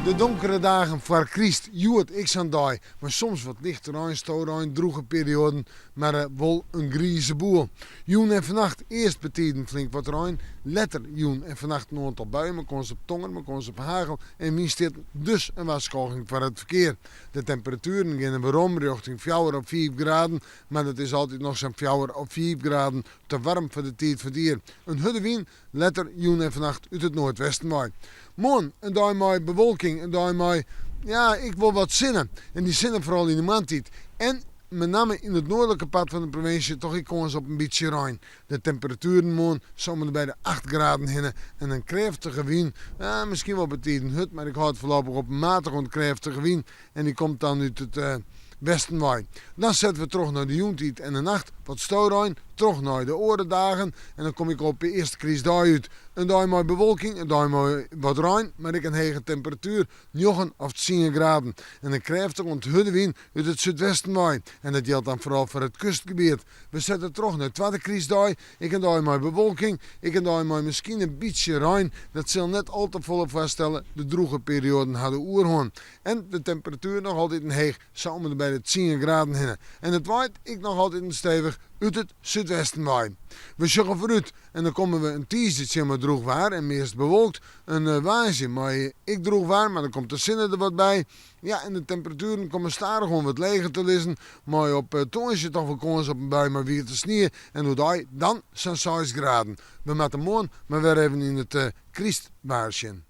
De donkere dagen foar kryst, hjoed ek sa'n dei, mei soms wat lichte rein, storein, drûge perioaden, mar wol in grize boel. Jûn en fannacht earst betiden flink wat rein, letter jûn en fannacht in oantal buien mei kâns op tonger, mei kâns op hagel en wynstjitten, dus in warskôging foar it ferkear. De temperatueren geane werom rjochting fjouwer of fiif graden, mar dat is altyd noch sa'n fjouwer of fiif graden te waarm foar de tiid fan it jier. In hurde wyn Letter jûn en fannacht út it noardwesten wei. Moarn in dei mei bewolking, in dei mei, ja, ek wol wat sinne. En dy sinne foaral yn de moarntiid. En met namme yn it noardlike part fan de provinsje toch ek kâns op in bytsje rein. De temperatueren moarn sa om en by de acht graden hinne en in krêftige wyn, ja, miskien wol betiden hurd, mar ik hâld foarlopich op in matige oant krêftige wyn en dy komt dan út it westen wei. Dan sette we troch nei de jûntiid en de nacht, wat storein, troch nei de oare dagen en dan kom ik op earste krystdei út. In dei mei bewolking, in dei mei wat rein, mar ek in hege temperatuer, njoggen of tsien graden. En in krêftige oant hurde wyn út it súdwesten wei. En dat jildt dan foaral foar it kustgebiet. We sette troch nei twadde krystdei, ek in dei mei bewolking, ek in dei mei miskien in bytsje rein. Dat sil net al te folle foarstelle, de drûge perioaden ha de oerhân. En de temperatuer noch altiten heech, sa om en by de tsien graden hinne. En it waait ek noch altiten stevich út it súdwesten wei. We sjogge foarút en dan komme we in tiisdei tsjin mei drûch waar en meast bewolkt. In woansdei mei ek drûch waar, mar dan komt de sinne der wat by. Ja, en de temperatueren komme stadichoan wat leger te lizzen, mei op tongersdei toch wol kâns op in bui mei wiete snie. En oerdei dan sa'n seis graden. We moatte moarn mar wer even yn it krystwaar sjen.